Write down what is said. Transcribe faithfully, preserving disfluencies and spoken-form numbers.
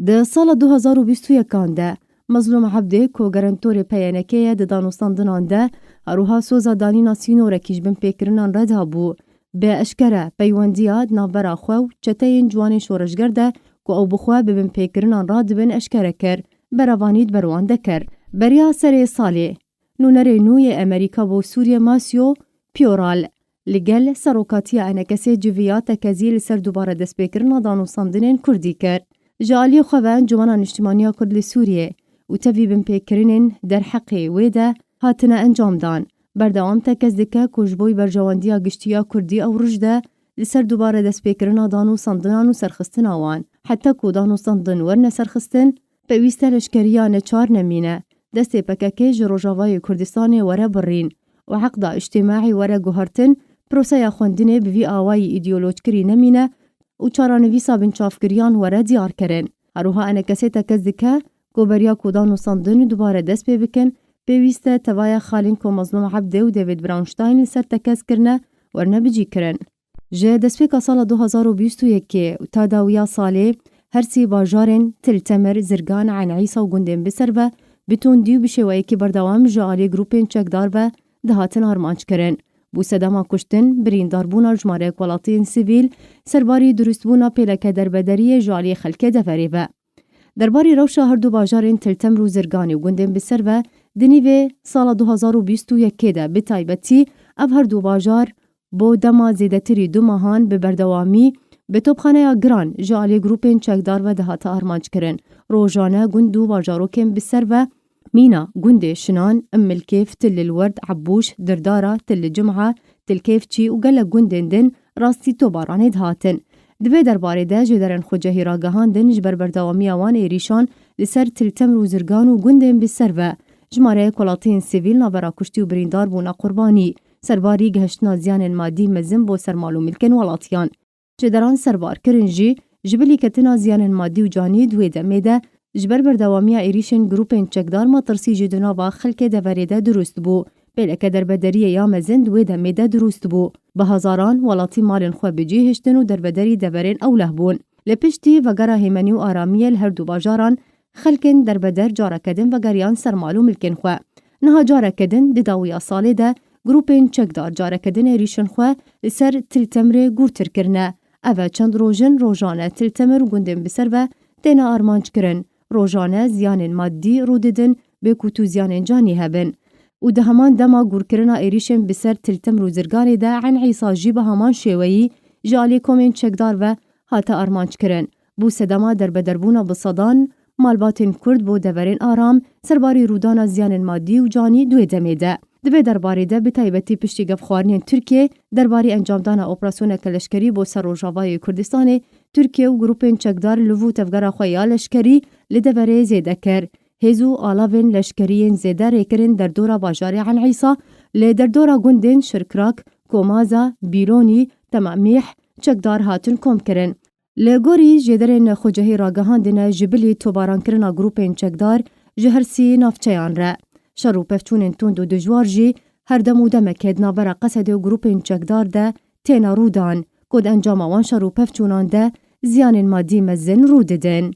Di sala du hazar û bîst û yekan de, Mezlûm Ebdê, ku gerentorê P Y N K ye di danûstandinan de, her wiha soza danîna sînorekî ji binpêkirinan re dabû. Bi eşkere peywendiya di navbera xwe û çeteyên ciwanên şoreşger de ku ew bi xwe bi binpêkirinan radibin eşkere kir, berevanî di ber wan de kir. Beriya serê salê, nûnerê nû yê Amerîka bo Sûriyê Masio Pioral li gel serokatiya enekesê civiya tekezî li ser dubare destpêkirina danûstandinên kurdî kir. Ji aliyê xwe ve Encûmena Niştimaniya Kurd li Sûriyê û tevî binpêkirinên derheqê wê de hatine encamdan. Berdewam tekez dike ku ji bo berjewendiya giştî ya kurdî ew roj de li ser dubare destpêkirina danûstandinan û serxistina wan. Heta ku danûstandin werine serxistin, pêwîst e leşkeriya neçar nemîne, destê P K K ji Rojavayê Kurdistanê were birîn û heqda îctîmaî were guhertin, proseya xwendinê bi vî awayî îdeolojkirî nemîne û çaranivîsa binçavkiriyan were diyarkirin. Her wiha enekesê tekez dike ku beriya ku danûstandin dubare dest pê bikin, pêwîst e tevaya xalên ku Mezlûm Ebdê û David Brownstein li ser tekez kirine, werine bicîkirin. Ji destpêka sala du hazar û bîst û yekê û ta dawiya salê, her sî bajarên Til Temir, Zirgan, Eyn Îsa û gundên bi ser ve bi tundî û bi şêweyekî berdewam ji alî grûpên çekdar ve dihatin armanc kirin. Bû sedema kuştin, birîndarbûna jimareyek welatiyên sivîl, serbarî dirustbûna pêleke derbederiyê ji alî xelkê deverê ve. Derbarî rewşa her du bajarên Til Temir û Zirganê û gundên bi ser ve, di nîvê sala du hazar û bîst û yekê de bi taybetî ev her du bajar bo dema zêdetirî du mehan bi berdewamî bi topxaneya giran ji alî grûpên çekdar ve dihate armanc kirin. Rojane gund û bajarokên bi ser ve mîna gundê Şinan, Immilkêf, Til Lilwerd, Ebûş, Dirdara, Til Cimha, Til Kêfçî û gelek gundên din rastî tobaranê dihatin. Di vê derbarê de jêderên xwecehî ragihandin ji ber berdewamiya wan êrîşan li ser Til Temir û Zirgan û gundên bi ser ve, jimareyek welatiyên sivîl navbera kuştî û birîndar bûne qurbanî. Serbarî gihiştina ziyanên madî mezin bo ser mal û milkên welatiyan. Jêderan serbar kirin jî, ji bilî ketina ziyanên madî û canî di wê demê de, ji ber berdewamiya êrîşên grûpên çekdar metirsî jî di nava xelkê deverê de dirust bû. Pêleke derbederiyê ya mezin di wê demê de dirust bû. Bi hezaran welatî malên xwe bi cî hiştin û derbederî deverên ewleh bûn. Li piştî vegera hêmenî û aramiyê li her du bajaran, xelkên derbeder careke din vegeriyan ser mal û milkên xwe. Niha careke din di dawiya salê de grûpên çekdar careke din êrîşên xwe li ser Til Temrê gûrtir kirine. Ev e çend roj in rojane Til Temir û gundên bi ser ve têne armanc kirin. Rojane ziyanên madî rû didin, bê ku tu ziyanên canî hebin. Û di heman dema gûrkirina êrîşên bi ser Til Temr û Zirganê de Eyn Îsa jî bi heman şêweyî ji alî komên çekdar ve hate armanc kirin. Bû sedema derbederbûna bi sedan malbatên Kurd bo deverên aram, serbarî rûdana ziyanên madî û canî di wê demê de. Di vê derbarê de bi taybetî piştî gefxwarinên Tirkiyê derbarî encamdana operasyoneke leşkerî bo ser Rojavayê Kurdistanê, Tirkiye û grûpên çekdar liv û tevgera xwe ya leşkerî li deverê zêde kir. Hêz û alavên leşkerî yên zêde rêkirin derdora bajarê Eyn Îsa, li derdora gundên Şirkrak, Komaza, Bîlonî, Temamîh, çekdar hatin kom kirin. Li gorî jêderên xwecihî ragihandine ji bilî tobarankirina grûpên çekdar ji her sî navçeyan re. Şer û pevçûnên tund û dijwar jî her dem û demekê di navbera Qesedê û grûpên çekdar de têne rûdan, ku di encama wan şer û pevçûnan de ziyanên madî mezin rû didin.